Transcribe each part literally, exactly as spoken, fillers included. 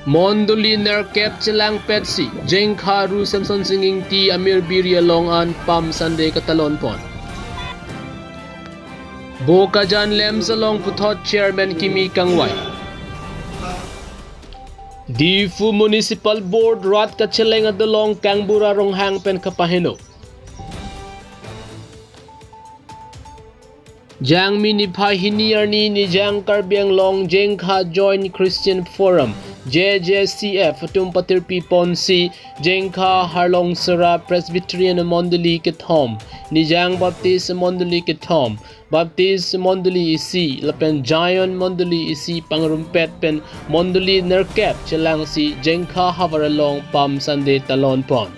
Mondoli nerkep chelangpetsi Jengkha Ru Semsonsing Ingti Amir Biri along an Palm Sunday katalon pon. Bokajan LAMPS along puthot chairman kimi kangvai. Diphu Municipal Board rat kacheleng adolong Kangbura Ronghang pen kapaheno. Jangmi niphai hini arni Nijang Karbi Anglong Jengkha Joint Christian Forum, J J C F atum patirpi ponsi Jengkha Harlongsera Presbyterian Mondoli kethom, Nijang Baptist Mondoli kethom, Baptist Mondoli isi lapen Zion Mondoli isi pangrumpet pen mondoli nerkep chelangsi Jengkha havar along Palm Sunday talon pon.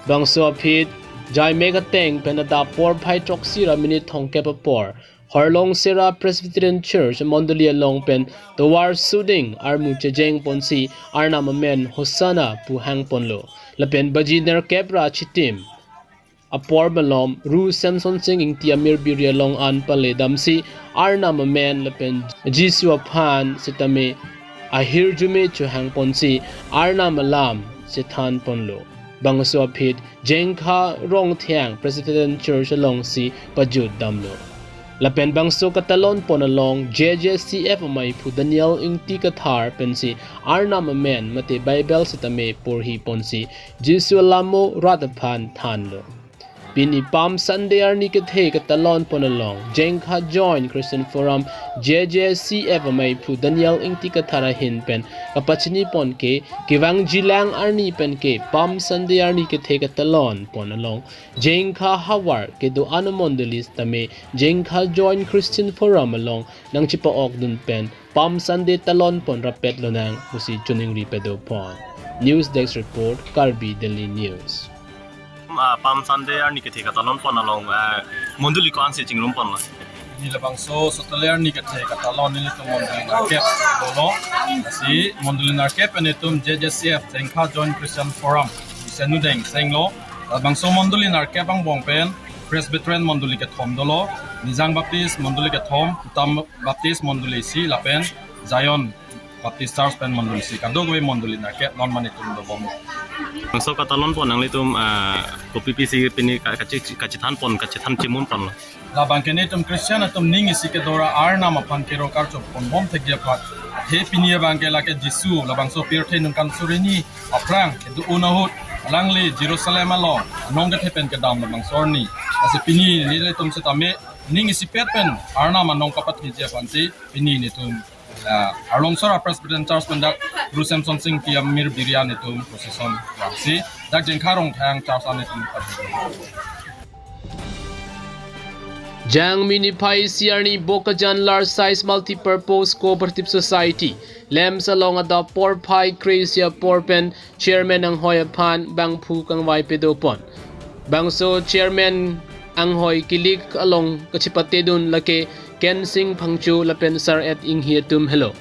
Bangso aphi jaimek ateng pen adap porphai throksi ra minute thomkep apor Harlongsera Presbyterian Church Mondoli along pen tovar suding armu chejeng ponsi Arnam amen Hosanna pu hang ponlo. Lapen baji nerkep ra chitim apor malom Ru Semsonsing Ingti Amir Biri along an pale damsi Arnam amen lapen Jisu aphan sitame ahirjume chohang ponsi Arnam alam chethan ponlo. Bangso aphi Jengkha Rongthang Presbyterian Church alongsi pajut damlo. Lapen bangso katalon pon along J J C F amaiphu Daniel Ingti Kathar pensi Arnam amen mate Bible sitame porhi ponsi Jisu alamo rat aphan thanlo. Pini Palm Sunday arni kethe katalon pon along Jengkha Joint Christian Forum J J C F amaiphu Daniel Ingti Kathar ahin pen kapachini pon ke kevangjilang arni pen ke Palm Sunday arni kethe katalon pon along Jengkha havar kedo-an amondoli sitame Jengkha Joint Christian Forum along nangchepa-okdun pen Palm Sunday talon pon rapet lonang pusi choningri pado pon. News Desk Report, Karbi Daily News. Ah, Palm Sunday arni kethe katalon pon along, ah, mondoli ko-ansi chingrum ponlo? Pini labangso Saturday arni kethe katalon nelitum mondoli nerkep dolo. Lasi mondoli nerkep pen itum J J C F Jengkha Joint Christian Forum isi anudeng senglo. Labangso mondoli nerkep angbong pen Presbyterian mondoli kethom dolo, Nijang Baptist mondoli kethom, Uttam Baptist mondoli isi lapen Zion Baptist Church pen mondoli isi, kadokave mondoli nerkep non mane itum dobom. Bangso katalon pon nanglitum, ah, kopi pisi pini ka-, kachi-, kachethan pon, kachethan chimun ponlo? Labang ke nelitum Christian atum ning isi kedo ra Arnam aphan kero karcho ponbom thekji aphan. Athe pini abang ke lake Jisu labangso pirthe ningkan suri hini aphrang kedo-un ahut alangli Jerusalem along anong kethe pen kedam labangso arni. Lasi pini nelitum sitame ning isipet pen Arnam anong kapatheji aphansi pini nelitum, ah, Harlongsera Presbyterian Church pen dak Ru Semsonsing Ingti Amir Biri an nelitum procession vangsi dak Jengkha Rongthang Church an nelitum. Jangmi niphai isi arni Bokajan Large Size Multipurpose Cooperative Society, LAMPS along adap porphai kre-isi apor pen Chairman anghoi aphan bangphu kangvai pado pon. Bangso Chairman anghoi kilik along kachepatedun lake Kensing Phangcho lapen Sar-et Inghi atum helo.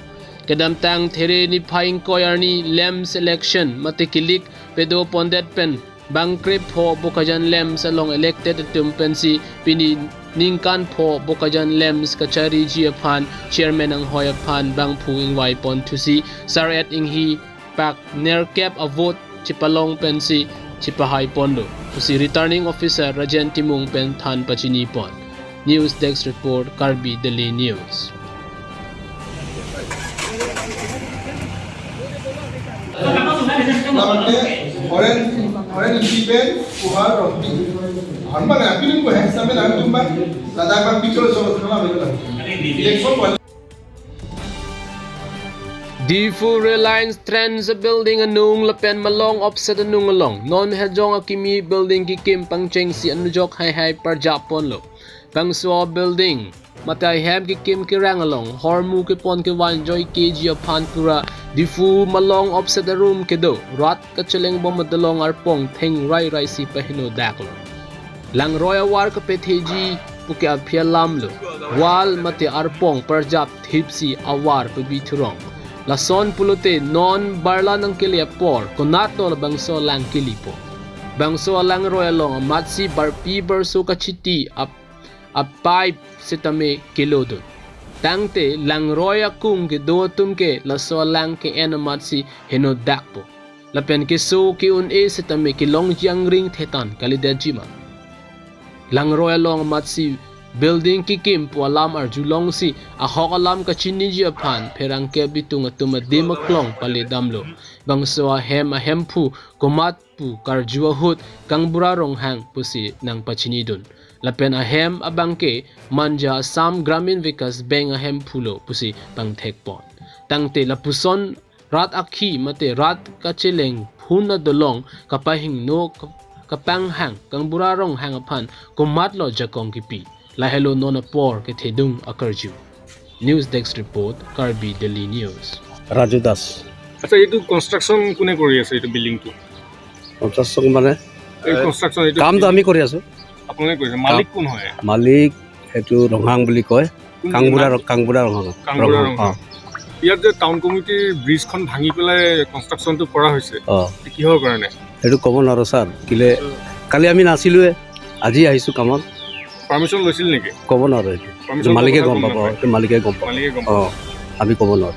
Kedamtang There niphai ingkoi arni LAMPS election mate kilik pado pondet pen bangkrepho Bokajan LAMPS along elected atum pensi pini ningkan pho Bokajan LAMPS kachariji aphan Chairman anghoi aphan bangphu ingvai pon thusi Sar-et Inghi pak nerkep a-vote chepalong pensi chepahai ponlo pusi Returning Officer Rajen Timung pen than pachini pon. News Desk Report, Karbi Daily News. Labang ke orange, orange ribbon, kuhar roti. Hamba na piling ko hai sambil ang tumbang, ladak bang picture so sama bela. Election wal- Diphu Reliance Trends Building anung lapen Malong Offset anung along non hejong akimi building kikim pangchengsi anujok haihai parjap ponlo. Bangso building mate ahem kikim kerang along hormu kepon kevan joikeji aphan pura Diphu Malong Offset arum kedo rat kachelengbom adolong arpong theng rairaisi paheno daklo. Langroi avar kapetheji puke aphi alamlo. Wall mate arpong parjap thipsi avar pabithurong. Lason pulote non barla nangkele apor konatlo labangso alang kelepo. Bangso alangroi along amatsi barpi barso kachiti ap-, a-pipe sitame kelodun. Tangte langroi akung kedo atum ke laso alang ke-en amatsi heno dakpo. Lapen keso ke-un-e setame kelongji angring thetan kalidetji ma. Langroi along amatsi building kekim pu alam arjulongsi ahok alam kachiniji aphan pherangke bitung atum adim aklong paledamlo. Bangso ahem ahemphu komat pu karju ahut Kangbura Ronghang pusi nangpachinidun. Lapen ahem abangke Manja Assam Gramin Vikas Bank ahemphulo pusi pangthekpon. Tangte lapuson rat akhi mate rat kacheleng phun adolong kapahingno kap-, kapanghang Kangbura Ronghang aphan komatlo jakong kipi. Lahelo non apor kethedung akarju. News Desk Report, Karbi Daily News. Raju দাস। আচ্ছা, এইটো কনষ্ট্ৰাকশ্যন কোনে কৰি আছে, এইটো বিল্ডিংটো? পঞ্চাশ মানে এই কনষ্ট্ৰাকশ্যন এইটো কামটো আমি কৰি আছো। আপোনালোকে কৰিছে? মালিক কোন হয়? মালিক এইটো ৰংহাং বুলি কয়। কোন কাংবুঢ়া নাম? কাংবুঢ়া ৰংহাং। কাংবুঢ়া ৰংহাং, ৰংহাং। অ। ইয়াত যে টাউন কমিটিৰ ব্ৰিজখন ভাঙি পেলাই কনষ্ট্ৰাকশ্যনটো কৰা হৈছে, অ। কিহৰ কাৰণে? সেইটো ক'ব নোৱাৰো ছাৰ। কিলে কালি আমি নাছিলোৱে, আজি আহিছো কামত। পাৰ্মিশ্যন লৈছিল নেকি? ক'ব নোৱাৰো এইটো। পাৰ্মিশ্যন মালিকে কথা গম গম পাব, নাপায়। এইটো মালিকে গম পাব। মালিকে গম অ, পাব। আমি ক'ব নোৱাৰো।